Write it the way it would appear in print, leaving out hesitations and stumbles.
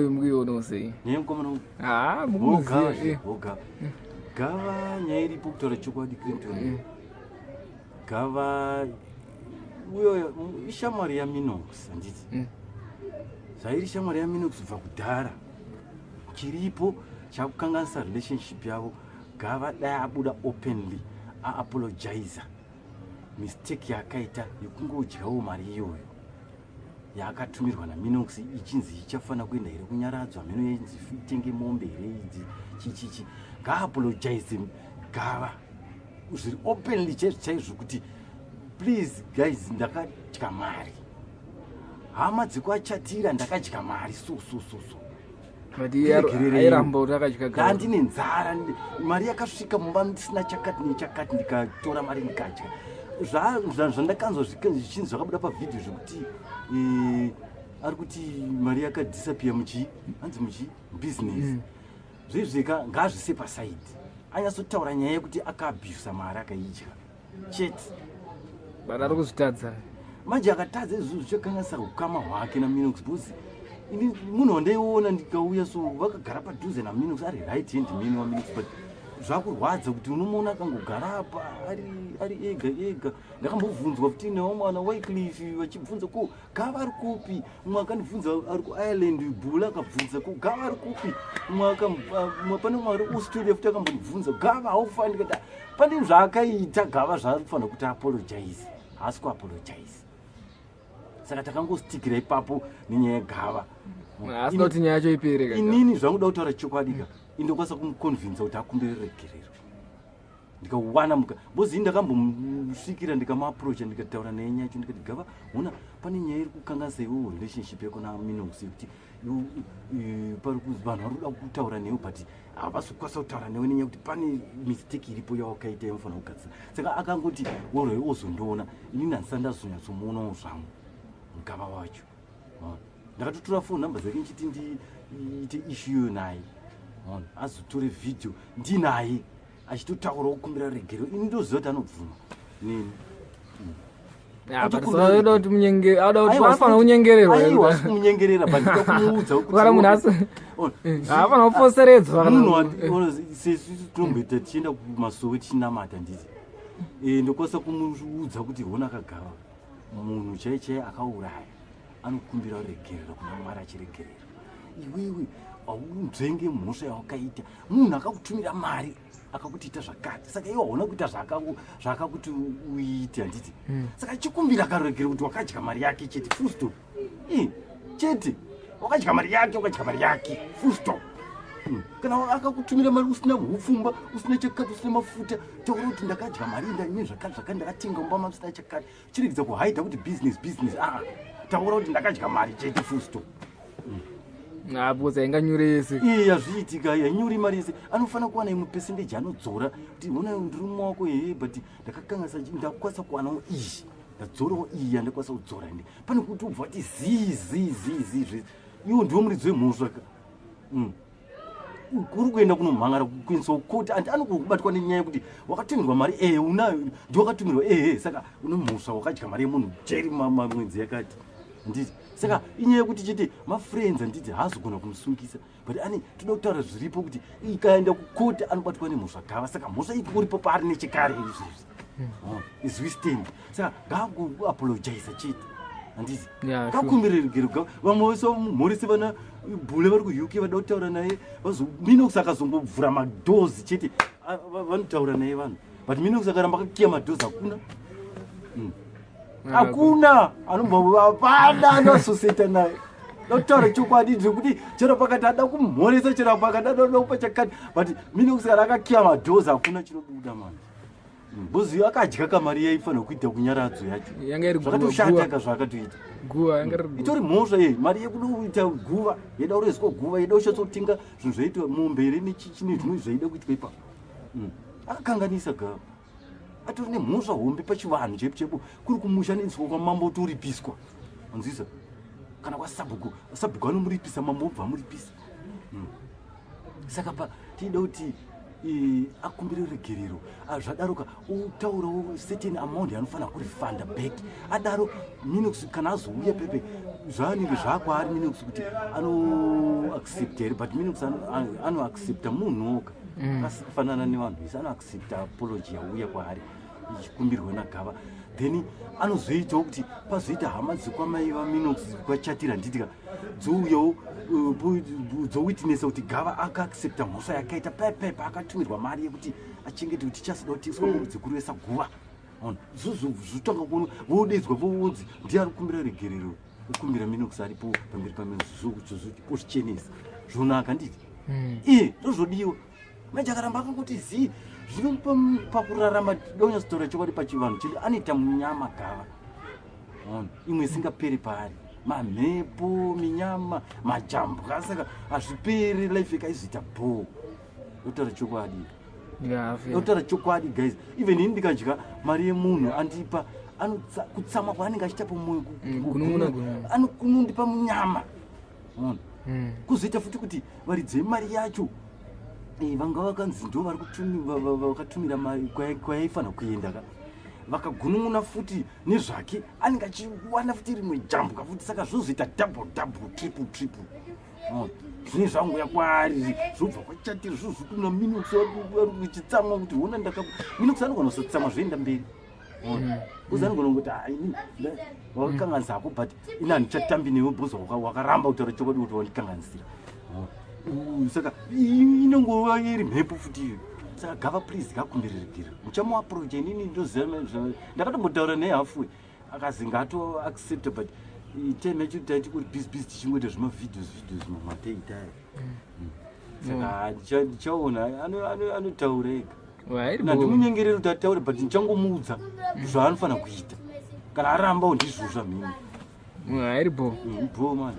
Mukuionawo sei? Nyaya yemukomana uyu. Ah, mukuziva. Woga. Gava nyaya iripo, kutaura chokwadi, Clinton. Gava uyo ishamwari yaMinox, handiti? Zvairi shamwari yaMinox kubva kudhara. Chiripo chakukanganisa relationship yavo, Gava dai abuda openly aapologiza mistake yaakaita yekungodyawo mari iyoyo yaakatumirwa naMinox, ichinzi ichafanira kuenda here kunyaradzwa mheno, yenzi itenge mombe here idzi, chichichi. Ngaapologize Gava zviri openly chaizvo chaizvo kuti, "Please guys, ndakadya mari, hama dzekuachatira, ndakadya mari so so so so." But iye airamba kuti akadya gava. Ndandine nzara, mari yakasvika mumba ndisina chakati nechakati, ndikatora mari ndikadya. Zvandakanzwa zvichinzi zvakabuda pavhidhiyo zvekuti ari kuti mari yakadisappear muchi, hanzi muchi business. Zvezveka ngaazvise paside, anyatsotaura nyaya yekuti akaabhusa mari, akaidya chete. But ari kuzvitadza. Manje akatadza izvozvo, zvichakanganisa ukama hwake naMinox, because ini munhu wandaiona ndikauya so vakagara padhuze naMinox, ari right hand man waMinox, but zvakurwadza kuti unomuona akangogara apa ari ega ega. Ndakambobvunzwa futi nevamwana Wycliffe vachibvunza, "Ko Gava ari kupi?" Mumwe akandibvunza ari kuIreland, Bhula, akabvunza, "Ko Gava ari kupi?" Mumwe pane mumwe ari Australia futi akambondibvunza, "Gava haufa?" Ndikati pane zvaakaita Gava zvaari kufanira kuti apologize, haasi kuapologize. Saka takangostikira ipapo nenyaya yegava. Asina kuti nyaya yacho ipere ka. Inini zvanguda kutaura chokwadi ka, indokwanisa kumuconvinsa kuti akumbire regerero ndikawana muka, because ini ndakambomusvikira, ndikamuapproacha, ndikataura naye nyaya yacho, ndikati, "Gava, ona pane nyaya iri kukanganisa iwewo relationship yako naMinox, yekuti pari vanhu vari kuda kutaura newe but havasi kukwanisa kutaura newe nenyaya yekuti pane mistake iripo yawakaita yamufanira kugadzisa." Saka akangoti woroi ozondiona. Inini handisati ndazonyatsomuonawo zvangu mugava wacho. Maona? Ndakatotora phone number dzake ndichiti ndiite issue iyoyo naye. Maona? Azotore vhidhiyo ndinaye achitotaura kukumbira regero. Ini ndoziva kuti anobvuma neni. Ada kuti munyenge, ada kuti anofanira kunyengererwa. Aiwa, asi kumunyengerera, but ndoda kumuudza kuti Kana munhu Oh, haafanira kufoseredzwa kana munhu ona, sesu tinomboita tichienda kumasowe tichinamata, nditi ndokwanisa kumuudza kuti hona akagava munhu chai chai akauraya anokumbira ruregerero kuna Mwari achiregerera. Iwewe haunzvenge mhosva yawakaita, munhu akakutumira mari akakuti ita zvakati, saka iwe hauna kuita zvaakakuti uite, handiti? Saka chikumbira akaregera kuti wakadya mari yake chete, full stop. Chete wakadya mari yake, wakadya mari yake, full stop. Kana akakutumira mari usina upfumba, usina chakati, usina mafuta, taura kuti ndakadya mari ine zvakati zvakati, ndakatenga mumba mamusina chakati. Chiregedza kuhaidha kuti business, business. Aa, taura kuti ndakadya mari chete, full stop. Ah, because hainganyure yese. Iye yazviitika, yanyuri mari yese, anofanira kuwana imwe percentage anodzora kuti ona ndiri mumawako hehe, but ndakakanganisa, ndakwanisa kuwanawo iyi, ndadzorawo iyi yandakwanisa kudzora. Ende pane kuti ubva wati zii zii zii zii zvese, iwo ndiwo muridzi wemhosva ka. Kuri kuenda kunomhangara kuendeswa kukoti, andi anokubatwa nenyaya yekuti wakatumirwa mari, ehe, unayo, ndiwakatumirwa, ehe, saka une mhosva, wakadya mari yemunhu, jeri mwedzi yakati, handiti? Saka inyaya yekuti chete mafriends, handiti, haazogona kumusungisa, but ane toda kutaura zviripo kuti ikaenda kukoti anobatwa nemhosva Gava. Saka mhosva ikuripo paari nechekare izvezvi. Oh, is we stand. Saka ngaakuapologize chete, handiti? Yeah, sure. Ngakumbire regero Gava. Vamwe vese vamumhorese, vana Bhule vari kuUK vada kutaura naye, Minox akazongovhura madoors chete, vanotaura naye vanhu, but Minox akaramba akakiya madoors, hakuna. Hakuna anombopana anososeta naye. Nokutaura chokwadi zvekuti chero pakati ada kumhoresa, chero pakati ada kupa chakati, but Minox kana akakiya madoors, hakuna chinobuda manje, because akadya kamari yaifanira kuita kunyaradzo yacho. Yanga iri guva, Zvakatoshata guva. ka zvaakatoita. Guva yanga iri guva. Itori mhosva ye mari yekuda kuita guva, yaida kureswa guva, yaida kushandiswa kutenga zvinhu zvaitwa mombe here nechichi nezvimwe zvaida kuitwa ipapo. Akakanganisa Gava, atori nemhosva hombe pachivanhu chaipo chaipo. Kuri kumusha nenzwa kwamambo otoripiswa, anzwisa, kana kwasabhuku, sabhuku anomuripisa, mambo obva amuripisa. Saka pa tida kuti akumbire regerero. Ah, zvadaroka utaurawo certain amount yaanofanira kurifanda back. Adaro Minox kana azouya pepe zvaanenge zvaakwaari Minox kuti ano Anoaccepta here? But Minox anoaccepta munhu oga, akafanana nevanhu vese, anoaccepta apology yauya kwaari ichikumbirwa naGava. Then anozoitawo kuti pazoita hama dzekwamai vaMinox kwachatira, handitika, dzouyawo dzowitnessa kuti Gava akaaccepta mhosva yakaita paipai paakatumirwa mari yekuti achengete kuti chasida kutengeswa mombe dzekurevesa guva. Ona, zvotanga kuona vodedzwa, vounzi ndiye ari kukumbira regerero, okumbira Minox aripo pamberi paMinox, ozvichenesa, zvonaka, nditi iye ndozvodiwa. Manje akaramba akangoti zii, zvinomupa pakurarama. Donyatsotaura chokwadi, pachivanhu chedu anoita munyama Gava. Ona, imwe isingaperi paari, mamhepo, minyama, majambwa, saka hazviperi. Life ikaizoita bho, yotaura chokwadi. Yotaura chokwadi, guys, even ini ndikadya mari yemunhu andipa, kutsamwa kwaanenge achiita pamwoyo, Kunun'una, kunun'una. Anokunondipa munyama. Ona, kuzoita futi kuti varidzi vemari yacho vanga vakanzi ndo vari vakatumira mari kwayaifanira kuenda ka, vakagunun'una futi nezvake, anenge achiwana futi rimwe jambwa futi. Saka zvozoita double double, triple triple. Ona, zvine zvanguya kwaari, zvobva kwachatiri, zvozokuna Minox chitsamwa kuti ona ndaka Minox anogona kusatsamwa, zvoenda mberi. Uzi anogona kungoti, "Ah, ini wakakanganisa hako, but ini handichatambi newe because wakaramba kutaura chokwadi kuti wandikanganisira." Saka inongova iri mhepo futi iyo. Saka Gava, please, ngakumbiriregere, muchamuapproacha. Inini ndoziva ndakatombotaura naye halfway, akazi ngato accept, but time yacho taiti kuri busy busy tichingoita zvemavideos videos mamateitaya. Saka ndichaona anotaura ega. Wairi. Nandimunyengereri kuti ataure, but ndichangomuudza zvaanofanira kuita. Kana arambawo, ndizvozvo zvamhini. Hairi bo. Bho, man.